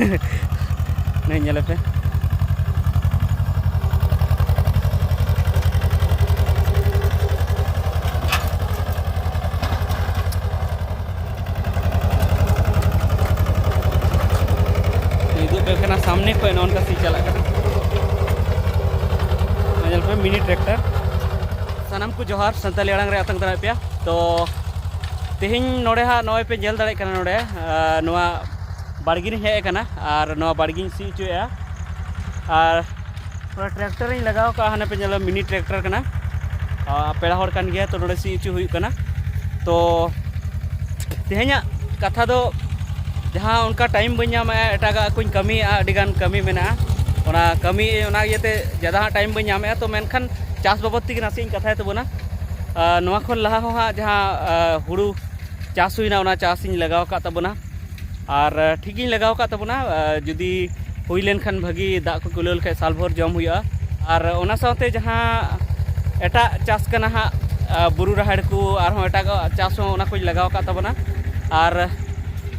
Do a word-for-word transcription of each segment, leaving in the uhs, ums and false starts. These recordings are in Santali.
ᱱᱚᱜᱼᱚᱭ ᱧᱮᱞ ᱯᱮ᱾ ᱩᱫᱩᱜ ᱯᱮ ᱠᱟᱱᱟ ᱥᱟᱢᱱᱮ ᱠᱷᱚᱱ ᱱᱚᱜᱼᱚ ᱱᱚᱝᱠᱟ ᱥᱤ ᱪᱟᱞᱟᱜ ᱠᱟᱱᱟ᱾ ᱱᱚᱜᱼᱚᱭ ᱧᱮᱞ ᱯᱮ, ᱢᱤᱱᱤ ᱴᱨᱟᱠᱴᱟᱨ᱾ ᱥᱟᱱᱟᱢ ᱠᱚ ᱡᱚᱦᱟᱨ, ᱥᱟᱱᱛᱟᱲᱤ ᱟᱲᱟᱝ ᱨᱮ ᱟᱛᱟᱝ ᱫᱟᱨᱟᱢ ᱯᱮᱭᱟ᱾ ᱛᱚ ᱛᱮᱦᱮᱧ ᱱᱚᱰᱮ ᱦᱟᱸᱜ ᱱᱚᱜᱼᱚᱭ ᱯᱮ ᱧᱮᱞ ᱫᱟᱲᱮᱭᱟᱜ ᱠᱟᱱᱟ, ᱱᱚᱰᱮ, ᱟᱸ, ᱱᱚᱣᱟ ᱵᱟᱲᱜᱮ ᱨᱤᱧ ᱦᱮᱡ ᱟᱠᱟᱱᱟ ᱟᱨ ᱱᱚᱣᱟ ᱵᱟᱲᱜᱮᱧ ᱥᱤ ᱦᱚᱪᱚᱭᱮᱫᱼᱟ᱾ ᱟᱨ ᱱᱚᱣᱟ ᱴᱨᱟᱠᱴᱟᱨ ᱤᱧ ᱞᱟᱜᱟᱣ ᱠᱟᱜᱼᱟ, ᱦᱟᱱᱮ ᱯᱮ ᱧᱮᱞᱟ ᱢᱤᱱᱤ ᱴᱨᱟᱠᱴᱟᱨ ᱠᱟᱱᱟ᱾ ᱟᱨ ᱯᱮᱲᱟ ᱦᱚᱲ ᱠᱟᱱ ᱜᱮᱭᱟ, ᱛᱚ ᱱᱚᱰᱮ ᱥᱤ ᱦᱚᱪᱚ ᱦᱩᱭᱩᱜ ᱠᱟᱱᱟ᱾ ᱛᱚ ᱛᱮᱦᱮᱧᱟᱜ ᱠᱟᱛᱷᱟ ᱫᱚ ᱡᱟᱦᱟᱸ ᱚᱱᱠᱟ ᱴᱟᱭᱤᱢ ᱵᱟᱹᱧ ᱧᱟᱢᱮᱫᱼᱟ, ᱮᱴᱟᱜᱟᱜ ᱠᱚᱧ ᱠᱟᱹᱢᱤᱭᱮᱫᱼᱟ, ᱟᱹᱰᱤᱜᱟᱱ ᱠᱟᱹᱢᱤ ᱢᱮᱱᱟᱜᱼᱟ, ᱚᱱᱟ ᱠᱟᱹᱢᱤ, ᱚᱱᱟ ᱤᱭᱟᱹᱛᱮ ᱡᱟᱫᱟ ᱦᱟᱸᱜ ᱴᱟᱭᱤᱢ ᱵᱟᱹᱧ ᱧᱟᱢᱮᱫᱼᱟ᱾ ᱛᱚ ᱢᱮᱱᱠᱷᱟᱱ ᱪᱟᱥ ᱵᱟᱵᱚᱫ ᱛᱮᱜᱮ ᱱᱟᱥᱮ ᱤᱧ ᱠᱟᱛᱷᱟᱭ ᱛᱟᱵᱚᱱᱟ᱾ ᱟᱨ ᱱᱚᱣᱟ ᱠᱷᱚᱱ ᱞᱟᱦᱟ ᱦᱚᱸ ᱦᱟᱸᱜ ᱡᱟᱦᱟᱸ, ᱟᱨ, ᱦᱩᱲᱩ ᱪᱟᱥ ᱦᱩᱭᱱᱟ, ᱚᱱᱟ ᱪᱟᱥ ᱤᱧ ᱞᱟᱜᱟᱣ ᱟᱠᱟᱫ ᱛᱟᱵᱚᱱᱟ᱾ ᱟᱨ, ᱟᱨ, ᱴᱷᱤᱠ ᱜᱤᱧ ᱞᱟᱜᱟᱣ ᱟᱠᱟᱫ ᱛᱟᱵᱚᱱᱟ᱾ ᱟᱨ, ᱡᱩᱫᱤ ᱦᱩᱭ ᱞᱮᱱᱠᱷᱟᱱ ᱵᱷᱟᱹᱜᱤ, ᱫᱟᱜ ᱠᱚ ᱠᱩᱞᱟᱹᱣ ᱞᱮᱠᱷᱟᱡ ᱥᱟᱞ ᱵᱷᱳᱨ ᱡᱚᱢ ᱦᱩᱭᱩᱜᱼᱟ᱾ ᱟᱨ ᱚᱱᱟ ᱥᱟᱶᱛᱮ ᱡᱟᱦᱟᱸ ᱮᱴᱟᱜ ᱪᱟᱥ ᱠᱟᱱᱟ ᱦᱟᱸᱜ, ᱟᱨ, ᱵᱩᱨᱩ ᱨᱟᱦᱮᱲ ᱠᱚ, ᱟᱨᱦᱚᱸ ᱮᱴᱟᱜᱟᱜ ᱪᱟᱥ ᱦᱚᱸ, ᱚᱱᱟ ᱠᱚᱧ ᱞᱟᱜᱟᱣ ᱟᱠᱟᱫ ᱛᱟᱵᱚᱱᱟ᱾ ᱟᱨ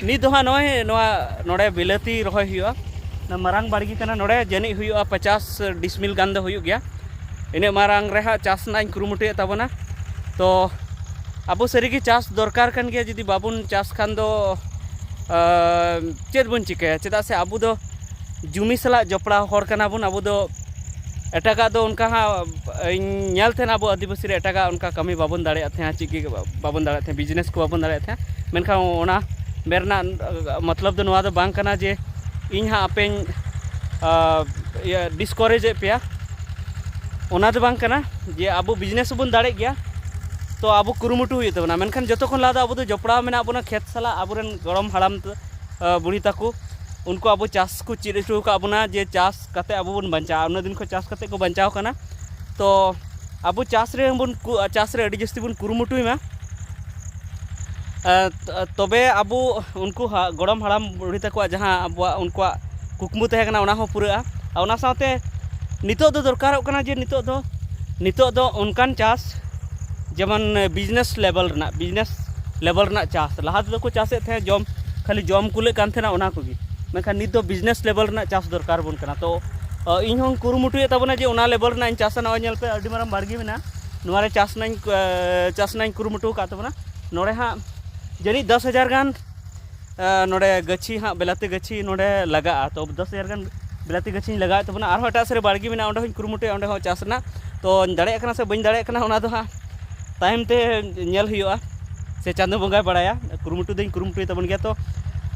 ᱱᱤᱛ ᱫᱚ ᱦᱟᱸᱜ ᱱᱚᱜᱼᱚᱭ ᱱᱚᱣᱟ ᱱᱚᱰᱮ ᱵᱤᱞᱟᱹᱛᱤ ᱨᱚᱦᱚᱭ ᱦᱩᱭᱩᱜᱼᱟ᱾ ᱚᱱᱟ ᱢᱟᱨᱟᱝ ᱵᱟᱲᱜᱮ ᱠᱟᱱᱟ, ᱱᱚᱰᱮ ᱡᱟᱹᱱᱤᱡ ᱦᱩᱭᱩᱜᱼᱟ ᱯᱚᱪᱟᱥ ᱰᱤᱥᱢᱤᱞ ᱜᱟᱱ ᱫᱚ ᱦᱩᱭᱩᱜ ᱜᱮᱭᱟ᱾ ᱤᱱᱟᱹᱜ ᱢᱟᱨᱟᱝ ᱨᱮ ᱦᱟᱸᱜ ᱪᱟᱥ ᱨᱮᱱᱟᱜ ᱤᱧ ᱠᱩᱨᱩᱢᱩᱴᱩᱭᱮᱫ ᱛᱟᱵᱚᱱᱟ᱾ ᱛᱚ ᱟᱵᱚ ᱥᱟᱹᱨᱤᱜᱮ ᱪᱟᱥ ᱫᱚᱨᱠᱟᱨ ᱠᱟᱱ ᱜᱮᱭᱟ, ᱡᱩᱫᱤ ᱵᱟᱵᱚᱱ ᱪᱟᱥ ᱠᱷᱟᱱ ᱫᱚ, ᱟᱸ, ᱪᱮᱫ ᱵᱚᱱ ᱪᱤᱠᱟᱹᱭᱟ? ᱪᱮᱫᱟᱜ ᱥᱮ ᱟᱵᱚ ᱫᱚ ᱡᱩᱢᱤ ᱥᱟᱞᱟᱜ ᱡᱚᱯᱲᱟᱣ ᱦᱚᱲ ᱠᱟᱱᱟ ᱵᱚᱱ᱾ ᱟᱵᱚ ᱫᱚ ᱮᱴᱟᱜᱟᱜ ᱫᱚ ᱚᱱᱠᱟ ᱦᱟᱸᱜ ᱤᱧ ᱧᱮᱞ ᱛᱟᱦᱮᱱᱟ, ᱟᱵᱚ ᱟᱹᱫᱤᱵᱟᱹᱥᱤ ᱨᱮ ᱮᱴᱟᱜᱟᱜ ᱚᱱᱠᱟ ᱠᱟᱹᱢᱤ ᱵᱟᱵᱚᱱ ᱫᱟᱲᱮᱭᱟᱜ ᱛᱟᱦᱮᱸᱜᱼᱟ, ᱪᱮᱫ ᱜᱮ ᱵᱟᱵᱚᱱ ᱫᱟᱲᱮᱭᱟᱜ ᱛᱟᱦᱮᱸᱜ, ᱵᱤᱡᱽᱱᱮᱥ ᱠᱚ ᱵᱟᱵᱚᱱ ᱫᱟᱲᱮᱭᱟᱜ ᱛᱟᱦᱮᱸᱜ᱾ ᱢᱮᱱᱠᱷᱟᱱ ᱚᱱᱟ ᱢᱮᱱ ᱨᱮᱱᱟᱜ ᱢᱚᱛᱞᱚᱵ ᱫᱚ ᱱᱚᱣᱟ ᱫᱚ ᱵᱟᱝ ᱠᱟᱱᱟ ᱡᱮ ᱤᱧ ᱦᱟᱸᱜ ᱟᱯᱮᱧ, ᱟᱸ, ᱤᱭᱟᱹ, ᱰᱤᱥᱠᱚᱨᱮᱡᱽ ᱮᱫ ᱯᱮᱭᱟ, ᱚᱱᱟ ᱫᱚ ᱵᱟᱝ ᱠᱟᱱᱟ᱾ ᱡᱮ ᱟᱵᱚ ᱵᱤᱡᱽᱱᱮᱥ ᱦᱚᱸᱵᱚᱱ ᱫᱟᱲᱮᱜ ᱜᱮᱭᱟ, ᱛᱚ ᱟᱵᱚ ᱠᱩᱨᱩᱢᱩᱴᱩ ᱦᱩᱭᱩᱜ ᱛᱟᱵᱚᱱᱟ᱾ ᱢᱮᱱᱠᱷᱟᱱ ᱡᱚᱛᱚ ᱠᱷᱚᱱ ᱞᱟᱦᱟ ᱫᱚ ᱟᱵᱚ ᱫᱚ ᱡᱚᱯᱲᱟᱣ ᱢᱮᱱᱟᱜ ᱵᱚᱱᱟ ᱠᱷᱮᱛ ᱥᱟᱞᱟᱜ, ᱟᱵᱚᱨᱮᱱ ᱜᱚᱲᱚᱢ ᱦᱟᱲᱟᱢ ᱛᱟᱠᱚ, ᱟᱸ, ᱵᱩᱲᱦᱤ ᱛᱟᱠᱚ, ᱩᱱᱠᱩ ᱟᱵᱚ ᱪᱟᱥ ᱠᱚ ᱪᱮᱫ ᱦᱚᱪᱚ ᱟᱠᱟᱫ ᱵᱚᱱᱟ, ᱡᱮ ᱪᱟᱥ ᱠᱟᱛᱮ ᱟᱵᱚ ᱵᱚᱱ ᱵᱟᱧᱪᱟᱜᱼᱟ᱾ ᱩᱱᱟᱹᱜ ᱫᱤᱱ ᱠᱷᱚᱱ ᱪᱟᱥ ᱠᱟᱛᱮ ᱠᱚ ᱵᱟᱧᱪᱟᱣ ᱠᱟᱱᱟ᱾ ᱛᱚ ᱟᱵᱚ ᱪᱟᱥ ᱨᱮ ᱵᱚᱱ ᱠᱩ-, ᱪᱟᱥ ᱨᱮ ᱟᱹᱰᱤ ᱡᱟᱹᱥᱛᱤ ᱵᱚᱱ ᱠᱩᱨᱩᱢᱩᱴᱩᱭ ᱢᱟ᱾ ᱟᱸ, ᱛᱚ-, ᱛᱚᱵᱮ ᱟᱵᱚ ᱩᱱᱠᱩ ᱦᱟ-, ᱜᱚᱲᱚᱢ ᱦᱟᱲᱟᱢ ᱵᱩᱲᱦᱤ ᱛᱟᱠᱚᱣᱟᱜ ᱡᱟᱦᱟᱸ ᱟᱵᱚᱣᱟᱜ ᱩᱱᱠᱩᱣᱟᱜ ᱠᱩᱠᱢᱩ ᱛᱟᱦᱮᱸ ᱠᱟᱱᱟ, ᱚᱱᱟ ᱦᱚᱸ ᱯᱩᱨᱟᱹᱜᱼᱟ᱾ ᱟᱨ ᱚᱱᱟ ᱥᱟᱶᱛᱮ ᱱᱤᱛᱚᱜ ᱫᱚ ᱫᱚᱨᱠᱟᱨᱚᱜ ᱠᱟᱱᱟ ᱡᱮ ᱱᱤᱛᱚᱜ ᱫᱚ, ᱱᱤᱛᱚᱜ ᱫᱚ ᱚᱱᱠᱟᱱ ᱪᱟᱥ, ᱡᱮᱢᱚᱱ ᱵᱤᱡᱽᱱᱮᱥ ᱞᱮᱵᱮᱞ ᱨᱮᱱᱟᱜ, ᱵᱤᱡᱽᱱᱮᱥ ᱞᱮᱵᱮᱞ ᱨᱮᱱᱟᱜ ᱪᱟᱥ᱾ ᱞᱟᱦᱟ ᱛᱮᱫᱚ ᱠᱚ ᱪᱟᱥᱮᱫ ᱛᱟᱦᱮᱸᱫ, ᱡᱚᱢ, ᱠᱷᱟᱹᱞᱤ ᱡᱚᱢ ᱠᱩᱞᱟᱹᱜ ᱠᱟᱱ ᱛᱟᱦᱮᱱᱟ, ᱚᱱᱟ ᱠᱚᱜᱮ᱾ ᱢᱮᱱᱠᱷᱟᱱ ᱱᱤᱛ ᱫᱚ business level ᱨᱮᱱᱟᱜ ᱪᱟᱥ ᱫᱚᱨᱠᱟᱨ ᱵᱚᱱ ᱠᱟᱱᱟ᱾ ᱛᱚ ᱤᱧ ᱦᱚᱸᱧ ᱠᱩᱨᱩᱢᱩᱴᱩᱭᱮᱫ ᱛᱟᱵᱚᱱᱟ ᱡᱮ ᱚᱱᱟ level ᱨᱮᱱᱟᱜ ᱤᱧ ᱪᱟᱥᱟ᱾ ᱱᱚᱜᱼᱚᱭ ᱧᱮᱞ ᱯᱮ, ᱟᱹᱰᱤ ᱢᱟᱨᱟᱝ ᱵᱟᱲᱜᱮ ᱢᱮᱱᱟᱜᱼᱟ, ᱱᱚᱣᱟ ᱨᱮ ᱪᱟᱥ ᱨᱮᱱᱟᱜ ᱤᱧ ᱪᱟᱥ ᱨᱮᱱᱟᱜ ᱤᱧ ᱠᱩᱨᱩᱢᱩᱴᱩ ᱟᱠᱟᱫ ᱛᱟᱵᱚᱱᱟ᱾ ᱱᱚᱰᱮ ᱦᱟᱸᱜ ᱡᱟᱹᱱᱤᱡ ᱫᱚᱥ ᱦᱟᱡᱟᱨ ᱜᱟᱱ ᱱᱚᱰᱮ ᱜᱟᱹᱪᱷᱤ ᱦᱟᱸᱜ ᱵᱤᱞᱟᱹᱛᱤ ᱜᱟᱹᱪᱷᱤ ᱱᱚᱰᱮ ᱞᱟᱜᱟᱜᱼᱟ᱾ ᱛᱚ ᱫᱚᱥ ᱦᱟᱡᱟᱨ ᱜᱟᱱ ᱵᱤᱞᱟᱹᱛᱤ ᱜᱟᱹᱪᱷᱤᱧ ᱞᱟᱜᱟᱣᱮᱫ ᱛᱟᱵᱚᱱᱟ᱾ ᱟᱨᱦᱚᱸ ᱮᱴᱟᱜ ᱥᱮᱫ ᱨᱮ ᱵᱟᱲᱜᱮ ᱢᱮᱱᱟᱜᱼᱟ, ᱚᱸᱰᱮ ᱦᱚᱸᱧ ᱠᱩᱨᱩᱢᱩᱴᱩᱭᱟ ᱚᱸᱰᱮ ᱦᱚᱸ ᱪᱟᱥ ᱨᱮᱱᱟᱜ᱾ ᱛᱚᱧ ᱫᱟᱲᱮᱭᱟᱜ ᱠᱟᱱᱟ ᱥᱮ ᱵᱟᱹᱧ ᱫᱟᱲᱮᱭᱟᱜ ᱠᱟᱱᱟ, ᱚᱱᱟ ᱫᱚ ᱦᱟᱸᱜ ᱛᱟᱭᱚᱢ ᱛᱮ ᱧᱮᱞ ᱦᱩᱭᱩᱜᱼᱟ, ᱥᱮ ᱪᱟᱸᱫᱚ ᱵᱚᱸᱜᱟᱭ ᱵᱟᱲᱟᱭᱟ᱾ ᱠᱩᱨᱩᱢᱩᱴᱩ ᱫᱚᱧ ᱠᱩᱨᱩᱢᱩᱴᱩᱭ ᱛᱟᱵᱚᱱ ᱜᱮᱭᱟ᱾ ᱛᱚ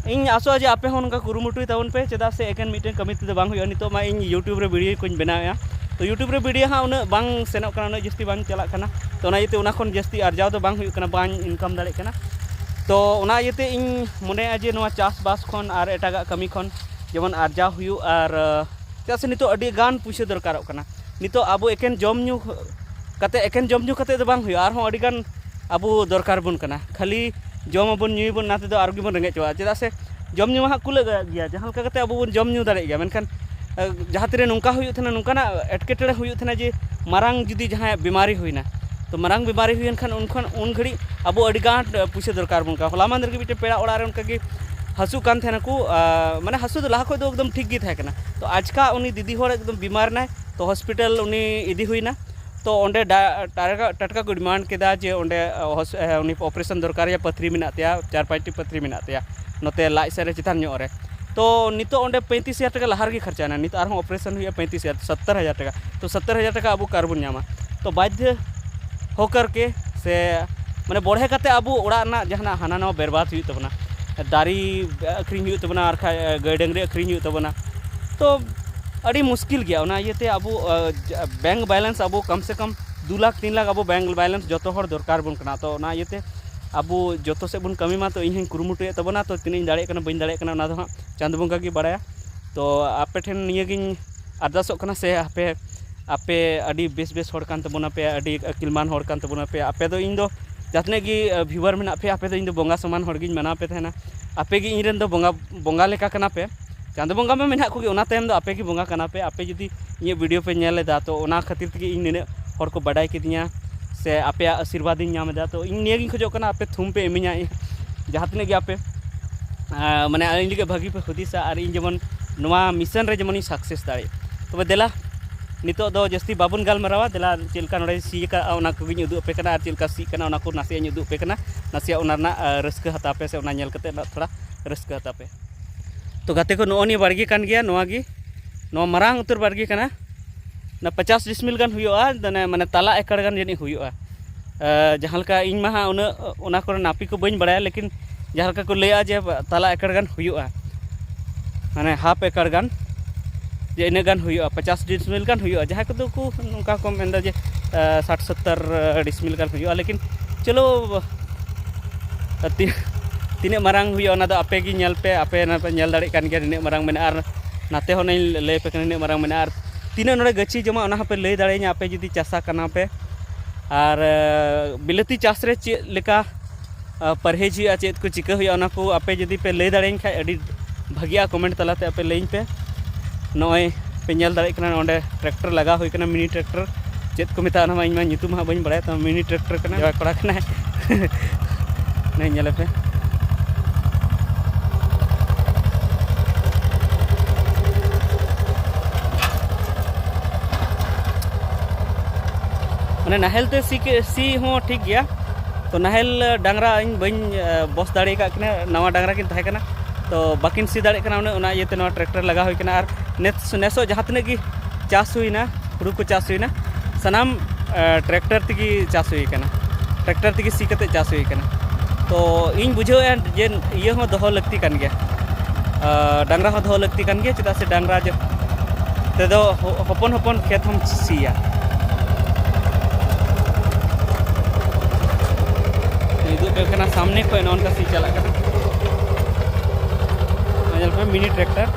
ᱤᱧ ᱟᱥᱚᱜᱼᱟ ᱡᱮ ᱟᱯᱮ ᱦᱚᱸ ᱱᱚᱝᱠᱟ ᱠᱩᱨᱩᱢᱩᱴᱩᱭ ᱛᱟᱵᱚᱱ ᱯᱮ, ᱪᱮᱫᱟᱜ ᱥᱮ ᱮᱠᱮᱱ ᱢᱤᱫᱴᱮᱱ ᱠᱟᱹᱢᱤ ᱛᱮᱫᱚ ᱵᱟᱝ ᱦᱩᱭᱩᱜᱼᱟ᱾ ᱱᱤᱛᱚᱜ ᱢᱟ ᱤᱧ YouTube ᱨᱮ video ᱠᱚᱧ ᱵᱮᱱᱟᱣᱮᱫᱼᱟ, ᱛᱚ YouTube ᱨᱮ video ᱦᱟᱸᱜ ᱩᱱᱟᱹᱜ ᱵᱟᱝ ᱥᱮᱱᱚᱜ ᱠᱟᱱᱟ, ᱩᱱᱟᱹᱜ ᱡᱟᱹᱥᱛᱤ ᱵᱟᱝ ᱪᱟᱞᱟᱜ ᱠᱟᱱᱟ᱾ ᱛᱚ ᱚᱱᱟ ᱤᱭᱟᱹᱛᱮ ᱚᱱᱟ ᱠᱷᱚᱱ ᱡᱟᱹᱥᱛᱤ ᱟᱨᱡᱟᱣ ᱫᱚ ᱵᱟᱝ ᱦᱩᱭᱩᱜ ᱠᱟᱱᱟ, ᱵᱟᱹᱧ income ᱫᱟᱲᱮᱭᱟᱜ ᱠᱟᱱᱟ᱾ ᱛᱚ ᱚᱱᱟ ᱤᱭᱟᱹᱛᱮ ᱤᱧ ᱢᱚᱱᱮᱭᱟ ᱡᱮ ᱱᱚᱣᱟ ᱪᱟᱥᱵᱟᱥ ᱠᱷᱚᱱ ᱟᱨ ᱮᱴᱟᱜᱟᱜ ᱠᱟᱹᱢᱤ ᱠᱷᱚᱱ ᱡᱮᱢᱚᱱ ᱟᱨᱡᱟᱣ ᱦᱩᱭᱩᱜ, ᱟᱨ ᱪᱮᱫᱟᱜ ᱥᱮ ᱱᱤᱛᱚᱜ ᱟᱹᱰᱤ ᱜᱟᱱ ᱯᱩᱭᱥᱟᱹ ᱫᱚᱨᱠᱟᱨᱚᱜ ᱠᱟᱱᱟ᱾ ᱱᱤᱛᱚᱜ ᱟᱵᱚ ᱮᱠᱮᱱ ᱡᱚᱢ ᱧᱩ ᱠᱟᱛᱮ, ᱮᱠᱮᱱ ᱡᱚᱢ ᱧᱩ ᱠᱟᱛᱮ ᱫᱚ ᱵᱟᱝ ᱦᱩᱭᱩᱜᱼᱟ, ᱟᱨᱦᱚᱸ ᱟᱹᱰᱤ ᱜᱟᱱ ᱟᱵᱚ ᱫᱚᱨᱠᱟᱨ ᱵᱚᱱ ᱠᱟᱱᱟ᱾ ᱠᱷᱟᱹᱞᱤ ᱡᱚᱢ ᱟᱵᱚᱱ, ᱧᱩᱭᱟᱵᱚᱱ, ᱚᱱᱟ ᱛᱮᱫᱚ ᱟᱨ ᱜᱮᱵᱚᱱ ᱨᱮᱸᱜᱮᱡ ᱪᱟᱵᱟᱜᱼᱟ᱾ ᱪᱮᱫᱟᱜ ᱥᱮ ᱡᱚᱢ ᱧᱩ ᱢᱟ ᱦᱟᱸᱜ ᱠᱩᱞᱟᱹᱜ ᱜᱮᱭᱟ, ᱡᱟᱦᱟᱸ ᱞᱮᱠᱟ ᱠᱟᱛᱮ ᱟᱵᱚ ᱵᱚᱱ ᱡᱚᱢ ᱧᱩ ᱫᱟᱲᱮᱭᱟᱜ ᱜᱮᱭᱟ, ᱢᱮᱱᱠᱷᱟᱱ ᱡᱟᱦᱟᱸ ᱛᱤᱨᱮ ᱱᱚᱝᱠᱟ ᱦᱩᱭᱩᱜ ᱛᱟᱦᱮᱱᱟ, ᱱᱚᱝᱠᱟᱱᱟᱜ ᱮᱴᱠᱮᱴᱚᱬᱮ ᱦᱩᱭᱩᱜ ᱛᱟᱦᱮᱱᱟ ᱡᱮ ᱢᱟᱨᱟᱝ ᱡᱩᱫᱤ ᱡᱟᱦᱟᱸᱭᱟᱜ ᱵᱤᱢᱟᱨᱤ ᱦᱩᱭᱱᱟ, ᱛᱚ ᱢᱟᱨᱟᱝ ᱵᱤᱢᱟᱨᱤ ᱦᱩᱭᱮᱱ ᱠᱷᱟᱱ ᱩᱱ ᱠᱷᱚᱱ ᱩᱱ ᱜᱷᱟᱹᱲᱤᱡ ᱟᱵᱚ ᱟᱹᱰᱤ ᱜᱟᱱ ᱯᱩᱭᱥᱟᱹ ᱫᱚᱨᱠᱟᱨ ᱵᱚᱱ ᱠᱟᱱᱟ᱾ ᱦᱚᱞᱟ ᱢᱟᱦᱫᱮᱨ ᱜᱮ ᱢᱤᱫᱴᱮᱱ ᱯᱮᱲᱟ ᱚᱲᱟᱜ ᱨᱮ ᱚᱱᱠᱟ ᱜᱮ ᱦᱟᱹᱥᱩ ᱠᱟᱱ ᱛᱟᱦᱮᱱᱟᱠᱚ, ᱟᱨ ᱢᱟᱱᱮ ᱦᱟᱹᱥᱩ ᱫᱚ ᱞᱟᱦᱟ ᱠᱷᱚᱱ ᱫᱚ ᱮᱠᱫᱚᱢ ᱴᱷᱤᱠ ᱜᱮ ᱛᱟᱦᱮᱸ ᱠᱟᱱᱟ᱾ ᱛᱚ ᱟᱪᱠᱟ ᱩᱱᱤ ᱫᱤᱫᱤ ᱦᱚᱲ ᱮᱠᱫᱚᱢ ᱵᱤᱢᱟᱨ ᱮᱱᱟᱭ, ᱛᱚ ᱦᱚᱥᱯᱤᱴᱟᱞ ᱩᱱᱤ ᱤᱫᱤ ᱦᱩᱭᱱᱟ᱾ ᱛᱚ ᱚᱸᱰᱮ ᱴᱟᱴᱠᱟ ᱠᱚ ᱰᱤᱢᱟᱱᱰ ᱠᱮᱫᱟ ᱡᱮ ᱚᱸᱰᱮ ᱩᱱᱤ ᱚᱯᱟᱨᱮᱥᱚᱱ ᱫᱚᱨᱠᱟᱨ ᱭᱟ, ᱯᱟᱹᱛᱷᱨᱤ ᱢᱮᱱᱟᱜ ᱛᱟᱭᱟ, ᱪᱟᱨ ᱯᱟᱸᱪᱴᱤ ᱯᱟᱹᱛᱷᱨᱤ ᱢᱮᱱᱟᱜ ᱛᱟᱭᱟ ᱱᱚᱛᱮ ᱞᱟᱡ ᱥᱮᱫ ᱨᱮ ᱪᱮᱛᱟᱱ ᱧᱚᱜ ᱨᱮ᱾ ᱛᱚ ᱱᱤᱛᱚᱜ ᱚᱸᱰᱮ ᱯᱚᱸᱭᱛᱨᱤᱥ ᱦᱟᱡᱟᱨ ᱴᱟᱠᱟ ᱞᱟᱦᱟ ᱨᱮᱜᱮ ᱠᱷᱚᱨᱪᱟᱭᱮᱱᱟ᱾ ᱱᱤᱛᱚᱜ ᱟᱨᱦᱚᱸ ᱚᱯᱟᱨᱮᱥᱚᱱ ᱦᱩᱭᱩᱜᱼᱟ ᱯᱚᱸᱭᱛᱨᱤᱥ ᱦᱟᱡᱟᱨ, ᱥᱚᱛᱛᱚᱨ ᱦᱟᱡᱟᱨ ᱴᱟᱠᱟ᱾ ᱛᱚ ᱥᱚᱛᱛᱚᱨ ᱦᱟᱡᱟᱨ ᱴᱟᱠᱟ ᱟᱵᱚ ᱚᱠᱟ ᱨᱮᱵᱚᱱ ᱧᱟᱢᱟ? ᱛᱚ ᱵᱟᱫᱽᱫᱷᱚ ᱦᱚᱠᱟᱨ ᱠᱮ ᱥᱮ ᱢᱟᱱᱮ ᱵᱚᱲᱦᱮ ᱠᱟᱛᱮ ᱟᱵᱚ ᱚᱲᱟᱜ ᱨᱮᱱᱟᱜ ᱡᱟᱦᱟᱱᱟᱜ ᱦᱟᱱᱟ ᱱᱟᱣᱟ ᱵᱮᱨᱵᱟᱫᱽ ᱦᱩᱭᱩᱜ ᱛᱟᱵᱚᱱᱟ, ᱫᱟᱨᱮ ᱟᱹᱠᱷᱨᱤᱧ ᱦᱩᱭᱩᱜ ᱛᱟᱵᱚᱱᱟ, ᱟᱨ ᱠᱷᱟᱡ ᱜᱟᱹᱭ ᱰᱟᱹᱝᱨᱤ ᱟᱹᱠᱷᱨᱤᱧ ᱦᱩᱭᱩᱜ ᱛᱟᱵᱚᱱᱟ᱾ ᱛᱚ ᱟᱹᱰᱤ ᱢᱩᱥᱠᱤᱞ ᱜᱮᱭᱟ᱾ ᱚᱱᱟ ᱤᱭᱟᱹᱛᱮ ᱟᱵᱚ ᱵᱮᱝᱠ ᱵᱮᱞᱮᱱᱥ ᱟᱵᱚ ᱠᱚᱢ ᱥᱮ ᱠᱚᱢ ᱫᱩ ᱞᱟᱠᱷ ᱛᱤᱱ ᱞᱟᱠᱷ ᱟᱵᱚ ᱵᱮᱝᱠ ᱵᱮᱞᱮᱱᱥ ᱡᱚᱛᱚ ᱦᱚᱲ ᱫᱚᱨᱠᱟᱨ ᱵᱚᱱ ᱠᱟᱱᱟ᱾ ᱛᱚ ᱚᱱᱟ ᱤᱭᱟᱹᱛᱮ ᱟᱵᱚ ᱡᱚᱛᱚ ᱥᱮᱫ ᱵᱚᱱ ᱠᱟᱹᱢᱤ ᱢᱟ᱾ ᱛᱚ ᱤᱧ ᱦᱚᱸᱧ ᱠᱩᱨᱩᱢᱩᱴᱩᱭᱮᱫ ᱛᱟᱵᱚᱱᱟ᱾ ᱛᱚ ᱛᱤᱱᱟᱹᱜ ᱤᱧ ᱫᱟᱲᱮᱭᱟᱜ ᱠᱟᱱᱟ ᱵᱟᱹᱧ ᱫᱟᱲᱮᱭᱟᱜ ᱠᱟᱱᱟ, ᱚᱱᱟ ᱫᱚ ᱦᱟᱸᱜ ᱪᱟᱸᱫᱚ ᱵᱚᱸᱜᱟ ᱜᱮ ᱵᱟᱲᱟᱭᱟ᱾ ᱛᱚ ᱟᱯᱮ ᱴᱷᱮᱱ ᱱᱤᱭᱟᱹᱜᱤᱧ ᱟᱨᱫᱟᱥᱚᱜ ᱠᱟᱱᱟ ᱥᱮ ᱟᱯᱮ, ᱟᱯᱮ ᱟᱹᱰᱤ ᱵᱮᱥ ᱵᱮᱥ ᱦᱚᱲ ᱠᱟᱱ ᱛᱟᱵᱚᱱᱟ ᱯᱮ, ᱟᱹᱰᱤ ᱟᱹᱠᱤᱞᱢᱟᱱ ᱦᱚᱲ ᱠᱟᱱ ᱛᱟᱵᱚᱱᱟ ᱯᱮ᱾ ᱟᱯᱮ ᱫᱚ, ᱤᱧ ᱫᱚ ᱡᱟᱦᱟᱸ ᱛᱤᱱᱟᱹᱜ ᱜᱮ ᱵᱷᱤᱣᱟᱨ ᱢᱮᱱᱟᱜ ᱯᱮ, ᱟᱯᱮ ᱫᱚ ᱤᱧ ᱫᱚ ᱵᱚᱸᱜᱟ ᱥᱚᱢᱟᱱ ᱦᱚᱲ ᱜᱤᱧ ᱢᱟᱱᱟᱣ ᱯᱮ ᱛᱟᱦᱮᱱᱟ᱾ ᱟᱯᱮ ᱜᱮ ᱤᱧ ᱨᱮᱱ ᱫᱚ ᱵᱚᱸᱜᱟ, ᱵᱚᱸᱜᱟ ᱞᱮᱠᱟ ᱠᱟᱱᱟ ᱯᱮ᱾ ᱪᱟᱸᱫᱚ ᱵᱚᱸᱜᱟ ᱢᱟ ᱢᱮᱱᱟᱜ ᱠᱚᱜᱮ, ᱚᱱᱟ ᱛᱟᱭᱚᱢ ᱫᱚ ᱟᱯᱮ ᱜᱮ ᱵᱚᱸᱜᱟ ᱠᱟᱱᱟ ᱯᱮ᱾ ᱟᱯᱮ ᱡᱩᱫᱤ ᱤᱧᱟᱹᱜ ᱵᱷᱤᱰᱤᱭᱳ ᱯᱮ ᱧᱮᱞ ᱮᱫᱟ, ᱛᱚ ᱚᱱᱟ ᱠᱷᱟᱹᱛᱤᱨ ᱛᱮᱜᱮ ᱤᱧ ᱱᱤᱱᱟᱹᱜ ᱦᱚᱲ ᱠᱚ ᱵᱟᱰᱟᱭ ᱠᱤᱫᱤᱧᱟ ᱥᱮ ᱟᱯᱮᱭᱟᱜ ᱟᱥᱤᱨᱵᱟᱫᱽ ᱤᱧ ᱧᱟᱢ ᱮᱫᱟ᱾ ᱛᱚ ᱤᱧ ᱱᱤᱭᱟᱹ ᱜᱤᱧ ᱠᱷᱚᱡᱚᱜ ᱠᱟᱱᱟ, ᱟᱯᱮ ᱛᱷᱩᱢ ᱯᱮ ᱤᱢᱟᱹᱧᱟ, ᱡᱟᱦᱟᱸ ᱛᱤᱱᱟᱹᱜ ᱜᱮ ᱟᱯᱮ ᱟᱨ ᱢᱟᱱᱮ ᱟᱹᱞᱤᱧ ᱞᱟᱹᱜᱤᱫ ᱵᱷᱟᱹᱜᱤ ᱯᱮ ᱦᱩᱫᱤᱥᱟ ᱟᱨ ᱤᱧ ᱡᱮᱢᱚᱱ ᱱᱚᱣᱟ ᱢᱤᱥᱚᱱ ᱨᱮ ᱡᱮᱢᱚᱱᱤᱧ ᱥᱟᱠᱥᱮᱥ ᱫᱟᱲᱮᱭᱟᱜ᱾ ᱛᱚᱵᱮ ᱫᱮᱞᱟ, ᱱᱤᱛᱚᱜ ᱫᱚ ᱡᱟᱹᱥᱛᱤ ᱵᱟᱵᱚᱱ ᱜᱟᱞᱢᱟᱨᱟᱣᱟ᱾ ᱫᱮᱞᱟ, ᱪᱮᱫ ᱞᱮᱠᱟ ᱱᱚᱰᱮ ᱥᱤ ᱟᱠᱟᱫᱼᱟ, ᱚᱱᱟ ᱠᱚᱜᱮᱧ ᱩᱫᱩᱜ ᱟᱯᱮ ᱠᱟᱱᱟ ᱟᱨ ᱪᱮᱫ ᱞᱮᱠᱟ ᱥᱤᱜ ᱠᱟᱱᱟ, ᱚᱱᱟ ᱠᱚ ᱱᱟᱥᱮᱭᱟᱜ ᱤᱧ ᱩᱫᱩᱜ ᱟᱯᱮ ᱠᱟᱱᱟ᱾ ᱱᱟᱥᱮᱭᱟᱜ ᱚᱱᱟ ᱨᱮᱱᱟᱜ, ᱟᱸ, ᱨᱟᱹᱥᱠᱟᱹ ᱦᱟᱛᱟᱣ ᱯᱮ, ᱥᱮ ᱚᱱᱟ ᱧᱮᱞ ᱠᱟᱛᱮ ᱱᱟᱜ ᱛᱷᱚᱲᱟ ᱨᱟᱹᱥᱠᱟᱹ ᱦᱟᱛᱟᱣ ᱯᱮ᱾ ᱛᱚ ᱜᱟᱛᱮ ᱠᱚ, ᱱᱚᱜᱼᱚ ᱱᱤᱭᱟᱹ ᱵᱟᱲᱜᱮ ᱠᱟᱱ ᱜᱮᱭᱟ, ᱱᱚᱣᱟ ᱜᱮ, ᱱᱚᱣᱟ ᱢᱟᱨᱟᱝ ᱩᱛᱟᱹᱨ ᱵᱟᱲᱜᱮ ᱠᱟᱱᱟ᱾ ᱚᱱᱟ ᱯᱚᱪᱟᱥ ᱰᱤᱥᱢᱤᱞ ᱜᱟᱱ ᱦᱩᱭᱩᱜᱼᱟ, ᱢᱟᱱᱮ, ᱢᱟᱱᱮ ᱛᱟᱞᱟ ᱮᱠᱟᱲ ᱜᱟᱱ ᱡᱟᱹᱱᱤᱡ ᱦᱩᱭᱩᱜᱼᱟ᱾ ᱟᱸ, ᱡᱟᱦᱟᱸ ᱞᱮᱠᱟ ᱤᱧ ᱢᱟ ᱦᱟᱸᱜ ᱩᱱᱟᱹᱜ ᱚᱱᱟ ᱠᱚᱨᱮ ᱱᱟᱹᱯᱤ ᱠᱚ ᱵᱟᱹᱧ ᱵᱟᱲᱟᱭᱟ, ᱞᱮᱠᱤᱱ ᱡᱟᱦᱟᱸ ᱞᱮᱠᱟ ᱠᱚ ᱞᱟᱹᱭᱟ ᱡᱮ ᱛᱟᱞᱟ ᱮᱠᱟᱲ ᱜᱟᱱ ᱦᱩᱭᱩᱜᱼᱟ, ᱢᱟᱱᱮ ᱦᱟᱯ ᱮᱠᱟᱲ ᱜᱟᱱ, ᱡᱮ ᱤᱱᱟᱹᱜ ᱜᱟᱱ ᱦᱩᱭᱩᱜᱼᱟ, ᱯᱚᱪᱟᱥ ᱰᱤᱥᱢᱤᱞ ᱜᱟᱱ ᱦᱩᱭᱩᱜᱼᱟ᱾ ᱡᱟᱦᱟᱸᱭ ᱠᱚᱫᱚ ᱠᱚ ᱱᱚᱝᱠᱟ ᱠᱚ ᱢᱮᱱᱫᱟ ᱡᱮ, ᱟᱸ, ᱥᱟᱴ ᱥᱚᱛᱛᱚᱨ ᱰᱤᱥᱢᱤᱞ ᱜᱟᱱ ᱦᱩᱭᱩᱜᱼᱟ, ᱞᱮᱠᱤᱱ ᱪᱚᱞᱚ, ᱛᱤ-, ᱛᱤᱱᱟᱹᱜ ᱢᱟᱨᱟᱝ ᱦᱩᱭᱩᱜᱼᱟ, ᱚᱱᱟ ᱫᱚ ᱟᱯᱮ ᱜᱮ ᱧᱮᱞ ᱯᱮ, ᱟᱯᱮ ᱚᱱᱟ ᱯᱮ ᱧᱮᱞ ᱫᱟᱲᱮᱭᱟᱜ ᱠᱟᱱ ᱜᱮᱭᱟ, ᱱᱤᱱᱟᱹᱜ ᱢᱟᱨᱟᱝ ᱢᱮᱱᱟᱜᱼᱟ᱾ ᱟᱨ ᱱᱟᱛᱮ ᱦᱚᱸ ᱚᱱᱮᱧ ᱞᱟᱹᱭ ᱟᱯᱮ ᱠᱟᱱᱟ, ᱱᱤᱱᱟᱹᱜ ᱢᱟᱨᱟᱝ ᱢᱮᱱᱟᱜᱼᱟ᱾ ᱟᱨ ᱛᱤᱱᱟᱹᱜ ᱱᱚᱰᱮ ᱜᱟᱹᱪᱷᱤ ᱡᱚᱢᱟ, ᱚᱱᱟ ᱦᱚᱸᱯᱮ ᱞᱟᱹᱭ ᱫᱟᱲᱮᱭᱟᱹᱧᱟ, ᱟᱯᱮ ᱡᱩᱫᱤ ᱪᱟᱥᱟ ᱠᱟᱱᱟ ᱯᱮ᱾ ᱟᱨ, ᱟᱸ, ᱵᱤᱞᱟᱹᱛᱤ ᱪᱟᱥ ᱨᱮ ᱪᱮᱫ ᱞᱮᱠᱟ, ᱟᱸ, ᱯᱟᱨᱦᱮᱡᱽ ᱦᱩᱭᱩᱜᱼᱟ, ᱪᱮᱫ ᱠᱚ ᱪᱤᱠᱟᱹ ᱦᱩᱭᱩᱜᱼᱟ, ᱚᱱᱟ ᱠᱚ ᱟᱯᱮ ᱡᱩᱫᱤ ᱯᱮ ᱞᱟᱹᱭ ᱫᱟᱲᱮᱭᱟᱹᱧ ᱠᱷᱟᱡ, ᱟᱹᱰᱤ ᱵᱷᱟᱹᱜᱤᱜᱼᱟ, ᱠᱚᱢᱮᱱᱴ ᱛᱟᱞᱟᱛᱮ ᱟᱯᱮ ᱞᱟᱹᱭᱟᱹᱧ ᱯᱮ᱾ ᱱᱚᱜᱼᱚᱭ ᱯᱮ ᱧᱮᱞ ᱫᱟᱲᱮᱭᱟᱜ ᱠᱟᱱᱟ, ᱱᱚᱰᱮ ᱴᱨᱟᱠᱴᱚᱨ ᱞᱟᱜᱟᱣ ᱦᱩᱭ ᱠᱟᱱᱟ, ᱢᱤᱱᱤ ᱴᱨᱟᱠᱴᱚᱨ᱾ ᱪᱮᱫ ᱠᱚ ᱢᱮᱛᱟᱜᱼᱟ, ᱚᱱᱟ ᱢᱟ ᱤᱧ ᱢᱟ ᱧᱩᱛᱩᱢ ᱦᱟᱸᱜ ᱵᱟᱹᱧ ᱵᱟᱲᱟᱭᱟ, ᱛᱚ ᱢᱤᱱᱤ ᱴᱨᱟᱠᱴᱚᱨ ᱠᱟᱱᱟ, ᱡᱟᱶᱟᱭ ᱠᱚᱲᱟ ᱠᱟᱱᱟᱭ᱾ ᱱᱚᱜᱼᱚᱭ ᱧᱮᱞ ᱯᱮ᱾ ᱢᱟᱱᱮ ᱱᱟᱦᱮᱞ ᱛᱮ ᱥᱤ ᱠᱮ-, ᱥᱤ ᱦᱚᱸ ᱴᱷᱤᱠ ᱜᱮᱭᱟ᱾ ᱛᱚ ᱱᱟᱦᱮᱞ ᱰᱟᱝᱨᱟ ᱤᱧ ᱵᱟᱹᱧ, ᱮ, ᱵᱚᱥ ᱫᱟᱲᱮ ᱟᱠᱟᱫ ᱠᱤᱱᱟ, ᱱᱟᱣᱟ ᱰᱟᱝᱨᱟ ᱠᱤᱱ ᱛᱟᱦᱮᱸ ᱠᱟᱱᱟ, ᱛᱚ ᱵᱟᱹᱠᱤᱱ ᱥᱤ ᱫᱟᱲᱮᱭᱟᱜ ᱠᱟᱱᱟ ᱩᱱᱟᱹᱜ, ᱚᱱᱟ ᱤᱭᱟᱹᱛᱮ ᱱᱚᱣᱟ ᱴᱨᱟᱠᱴᱚᱨ ᱞᱟᱜᱟᱣ ᱦᱩᱭ ᱠᱟᱱᱟ᱾ ᱟᱨ ᱱᱮᱥ, ᱱᱮᱥᱚᱜ ᱡᱟᱦᱟᱸ ᱛᱤᱱᱟᱹᱜ ᱜᱮ ᱪᱟᱥ ᱦᱩᱭᱱᱟ, ᱦᱩᱲᱩ ᱠᱚ ᱪᱟᱥ ᱦᱩᱭᱱᱟ, ᱥᱟᱱᱟᱢ, ᱮ, ᱴᱨᱟᱠᱴᱚᱨ ᱛᱮᱜᱮ ᱪᱟᱥ ᱦᱩᱭ ᱠᱟᱱᱟ, ᱴᱨᱟᱠᱴᱚᱨ ᱛᱮᱜᱮ ᱥᱤ ᱠᱟᱛᱮ ᱪᱟᱥ ᱦᱩᱭ ᱠᱟᱱᱟ᱾ ᱛᱚ ᱤᱧ ᱵᱩᱡᱷᱟᱹᱣᱮᱫᱼᱟ ᱡᱮ ᱤᱭᱟᱹ ᱦᱚᱸ ᱫᱚᱦᱚ ᱞᱟᱹᱠᱛᱤ ᱠᱟᱱ ᱜᱮᱭᱟ, ᱮ, ᱰᱟᱝᱨᱟ ᱦᱚᱸ ᱫᱚᱦᱚ ᱞᱟᱹᱠᱛᱤ ᱠᱟᱱ ᱜᱮᱭᱟ, ᱪᱮᱫᱟᱜ ᱥᱮ ᱰᱟᱝᱨᱟ ᱡᱚ-, ᱛᱮᱫᱚ ᱦᱚ-, ᱦᱚᱯᱚᱱ ᱦᱚᱯᱚᱱ ᱠᱷᱮᱛ ᱦᱚᱸᱢ ᱥᱤᱭᱟ᱾ ᱩᱫᱩᱜ ᱟᱯᱮ ᱠᱟᱱᱟ, ᱥᱟᱢᱱᱮ ᱠᱷᱚᱱ ᱱᱚᱜᱼᱚ ᱱᱚᱝᱠᱟ ᱥᱤ ᱪᱟᱞᱟᱜ ᱠᱟᱱᱟ᱾ ᱧᱮᱞ ᱯᱮ, ᱢᱤᱱᱤ ᱴᱨᱟᱠᱴᱟᱨ᱾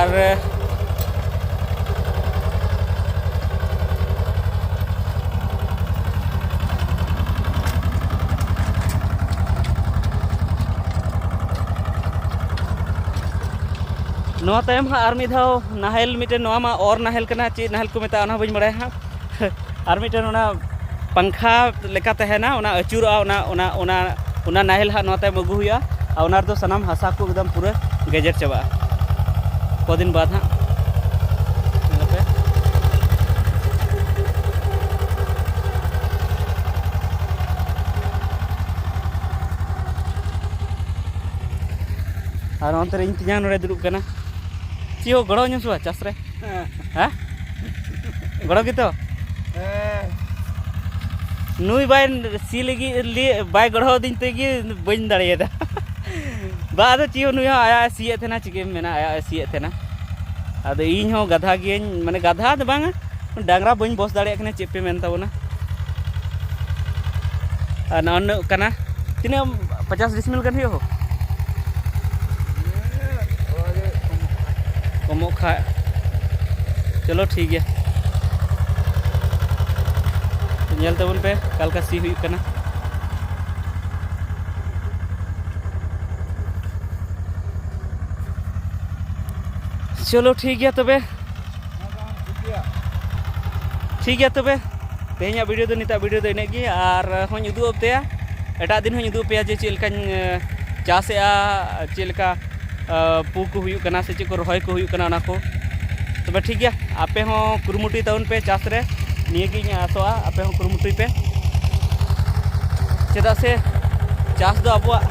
ᱟᱨ ᱱᱚᱣᱟ ᱛᱟᱭᱚᱢ ᱦᱟᱸᱜ ᱟᱨ ᱢᱤᱫ ᱫᱷᱟᱣ ᱱᱟᱦᱮᱞ, ᱢᱤᱫᱴᱮᱱ, ᱱᱚᱣᱟ ᱢᱟ ᱚᱨ ᱱᱟᱦᱮᱞ ᱠᱟᱱᱟ, ᱪᱮᱫ ᱱᱟᱦᱮᱞ ᱠᱚ ᱢᱮᱛᱟᱜᱼᱟ, ᱚᱱᱟ ᱦᱚᱸ ᱵᱟᱹᱧ ᱵᱟᱲᱟᱭᱟ ᱦᱟᱸᱜ᱾ ᱟᱨ ᱢᱤᱫᱴᱮᱱ ᱚᱱᱟ ᱯᱟᱝᱠᱷᱟ ᱞᱮᱠᱟ ᱛᱟᱦᱮᱱᱟ, ᱚᱱᱟ ᱟᱹᱪᱩᱨᱚᱜᱼᱟ, ᱚᱱᱟ, ᱚᱱᱟ, ᱚᱱᱟ ᱚᱱᱟ ᱱᱟᱦᱮᱞ ᱦᱟᱸᱜ ᱱᱚᱣᱟ ᱛᱟᱭᱚᱢ ᱟᱹᱜᱩ ᱦᱩᱭᱩᱜᱼᱟ, ᱟᱨ ᱚᱱᱟ ᱨᱮᱫᱚ ᱥᱟᱱᱟᱢ ᱦᱟᱥᱟ ᱠᱚ ᱮᱠᱫᱚᱢ ᱯᱩᱨᱟᱹ ᱜᱮᱡᱮᱨ ᱪᱟᱵᱟᱜᱼᱟ᱾ ᱠᱚᱫᱤᱱ ᱵᱟᱫᱽ ᱦᱟᱸᱜ ᱧᱮᱞ ᱟᱯᱮ᱾ ᱟᱨ ᱚᱱᱛᱮ ᱨᱮ ᱤᱧ ᱛᱮᱧᱟᱝ ᱱᱚᱰᱮ ᱫᱩᱲᱩᱵ ᱠᱟᱱᱟ᱾ ᱪᱮᱫ ᱦᱚᱸ ᱜᱚᱲᱚ ᱧᱟᱢ ᱥᱮ ᱵᱟᱝ ᱪᱟᱥ ᱨᱮ? ᱦᱮᱸ? ᱜᱚᱲᱚ ᱜᱮᱛᱚ? ᱦᱮᱸ᱾ ᱱᱩᱭ ᱵᱟᱭ ᱥᱤ ᱞᱟᱹᱜᱤᱫ ᱞᱤ-, ᱵᱟᱭ ᱜᱚᱲᱚ ᱟᱹᱫᱤᱧ ᱛᱮᱜᱮ ᱵᱟᱹᱧ ᱫᱟᱲᱮᱭᱟᱫᱟ᱾ ᱵᱟ, ᱟᱫᱚ ᱪᱮᱫ ᱦᱚᱸ, ᱱᱩᱭ ᱦᱚᱸ ᱟᱭᱟᱜ ᱮ ᱥᱤᱭᱮᱫ ᱛᱟᱦᱮᱱᱟ, ᱪᱤᱠᱟᱹᱢ ᱢᱮᱱᱟ, ᱟᱭᱟᱜ ᱮ ᱥᱤᱭᱮᱫ ᱛᱟᱦᱮᱱᱟ᱾ ᱟᱫᱚ ᱤᱧ ᱦᱚᱸ ᱜᱟᱫᱷᱟ ᱜᱤᱭᱟᱹᱧ, ᱢᱟᱱᱮ ᱜᱟᱫᱷᱟ ᱫᱚ ᱵᱟᱝᱟ, ᱰᱟᱝᱨᱟ ᱵᱟᱹᱧ ᱵᱚᱥ ᱫᱟᱲᱮᱭᱟᱜ ᱠᱟᱱᱟ, ᱪᱮᱫ ᱯᱮ ᱢᱮᱱ ᱛᱟᱵᱚᱱᱟ? ᱟᱨ ᱱᱚᱜᱼᱚ ᱱᱩᱱᱟᱹᱜ ᱠᱟᱱᱟ, ᱛᱤᱱᱟᱹᱜ, ᱯᱚᱪᱟᱥ ᱰᱤᱥᱢᱤᱞ ᱜᱟᱱ ᱦᱩᱭᱩᱜᱼᱟ ᱦᱳ? ᱠᱚᱢᱚᱜ ᱠᱷᱟᱡ᱾ ᱪᱚᱞᱚ ᱴᱷᱤᱠ ᱜᱮᱭᱟ, ᱧᱮᱞ ᱛᱟᱵᱚᱱ ᱯᱮ ᱚᱠᱟ ᱞᱮᱠᱟ ᱥᱤ ᱦᱩᱭᱩᱜ ᱠᱟᱱᱟ᱾ ᱪᱚᱞᱚ ᱴᱷᱤᱠ ᱜᱮᱭᱟ ᱛᱚᱵᱮ᱾ ᱴᱷᱤᱠ ᱜᱮᱭᱟ ᱛᱚᱵᱮ, ᱛᱮᱦᱮᱧᱟᱜ video ᱫᱚ, ᱱᱤᱛᱟᱜ video ᱫᱚ ᱤᱱᱟᱹᱜ ᱜᱮ, ᱟᱨ ᱦᱚᱸᱧ ᱩᱫᱩᱜ ᱟᱯᱮᱭᱟ, ᱮᱴᱟᱜ ᱫᱤᱱ ᱦᱚᱸᱧ ᱩᱫᱩᱜ ᱟᱯᱮᱭᱟ ᱡᱮ ᱪᱮᱫ ᱞᱮᱠᱟᱧ, ᱮ, ᱪᱟᱥᱮᱜᱼᱟ, ᱪᱮᱫ ᱞᱮᱠᱟ, ᱮ, ᱯᱩ ᱠᱚ ᱦᱩᱭᱩᱜ ᱠᱟᱱᱟ ᱥᱮ ᱪᱮᱫ ᱠᱚ ᱨᱚᱦᱚᱭ ᱠᱚ ᱦᱩᱭᱩᱜ ᱠᱟᱱᱟ, ᱚᱱᱟ ᱠᱚ᱾ ᱛᱚᱵᱮ ᱴᱷᱤᱠ ᱜᱮᱭᱟ, ᱟᱯᱮ ᱦᱚᱸ ᱠᱩᱨᱩᱢᱩᱴᱩᱭ ᱛᱟᱵᱚᱱ ᱯᱮ ᱪᱟᱥ ᱨᱮ, ᱱᱤᱭᱟᱹ ᱜᱮᱧ ᱟᱥᱚᱜᱼᱟ, ᱟᱯᱮ ᱦᱚᱸ ᱠᱩᱨᱩᱢᱩᱴᱩᱭ ᱯᱮ, ᱪᱮᱫᱟᱜ ᱥᱮ ᱪᱟᱥ ᱫᱚ ᱟᱵᱚᱣᱟᱜ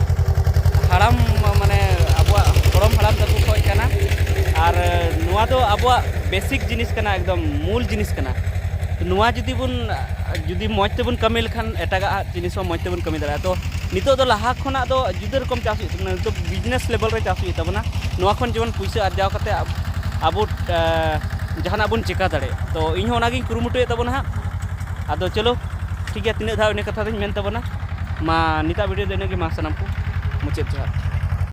ᱦᱟᱲᱟᱢ, ᱢᱟᱱᱮ ᱟᱵᱚᱣᱟᱜ ᱜᱚᱲᱚᱢ ᱦᱟᱲᱟᱢ ᱛᱟᱠᱚ ᱠᱷᱚᱡ ᱠᱟᱱᱟ, ᱟᱨ ᱱᱚᱣᱟ ᱫᱚ ᱟᱵᱚᱣᱟᱜ basic ᱡᱤᱱᱤᱥ ᱠᱟᱱᱟ, ᱮᱠᱫᱚᱢ ᱢᱩᱞ ᱡᱤᱱᱤᱥ ᱠᱟᱱᱟ᱾ ᱱᱚᱣᱟ ᱡᱩᱫᱤ ᱵᱚᱱ, ᱡᱩᱫᱤ ᱢᱚᱡᱽ ᱛᱮᱵᱚᱱ ᱠᱟᱹᱢᱤ ᱞᱮᱠᱷᱟᱱ, ᱮᱴᱟᱜᱟᱜ ᱡᱤᱱᱤᱥ ᱦᱚᱸ ᱢᱚᱡᱽ ᱛᱮᱵᱚᱱ ᱠᱟᱹᱢᱤ ᱫᱟᱲᱮᱭᱟᱜᱼᱟ᱾ ᱛᱚ ᱱᱤᱛᱚᱜ ᱫᱚ ᱞᱟᱦᱟ ᱠᱷᱚᱱᱟᱜ ᱫᱚ ᱡᱩᱫᱟᱹ ᱨᱚᱠᱚᱢ ᱪᱟᱥ ᱦᱩᱭᱩᱜ ᱛᱟᱵᱚᱱᱟ, ᱱᱤᱛᱚᱜ business level ᱨᱮ ᱪᱟᱥ ᱦᱩᱭᱩᱜ ᱛᱟᱵᱚᱱᱟ᱾ ᱱᱚᱣᱟ ᱠᱷᱚᱱ ᱡᱮᱢᱚᱱ ᱯᱩᱭᱥᱟᱹ ᱟᱨᱡᱟᱣ ᱠᱟᱛᱮ ᱟᱵ-, ᱟᱵᱚ, ᱮ, ᱡᱟᱦᱟᱱᱟᱜ ᱵᱚᱱ ᱪᱮᱠᱟ ᱫᱟᱲᱮᱭᱟᱜᱼᱟ᱾ ᱛᱚ ᱤᱧ ᱦᱚᱸ ᱚᱱᱟᱜᱤᱧ ᱠᱩᱨᱩᱢᱩᱴᱩᱭᱮᱫ ᱛᱟᱵᱚᱱᱟ ᱦᱟᱸᱜ᱾ ᱟᱫᱚ ᱪᱚᱞᱚ ᱴᱷᱤᱠ ᱜᱮᱭᱟ, ᱛᱤᱱᱟᱹᱜ ᱫᱷᱟᱣ ᱤᱱᱟᱹ ᱠᱟᱛᱷᱟ ᱫᱚᱧ ᱢᱮᱱ ᱛᱟᱵᱚᱱᱟ᱾ ᱢᱟ ᱱᱤᱛᱟᱜ video ᱫᱚ ᱤᱱᱟᱹᱜ ᱜᱮ, ᱢᱟ ᱥᱟᱱᱟᱢ ᱠᱚ ᱢᱩᱪᱟᱹᱫ ᱡᱚᱦᱟᱨ᱾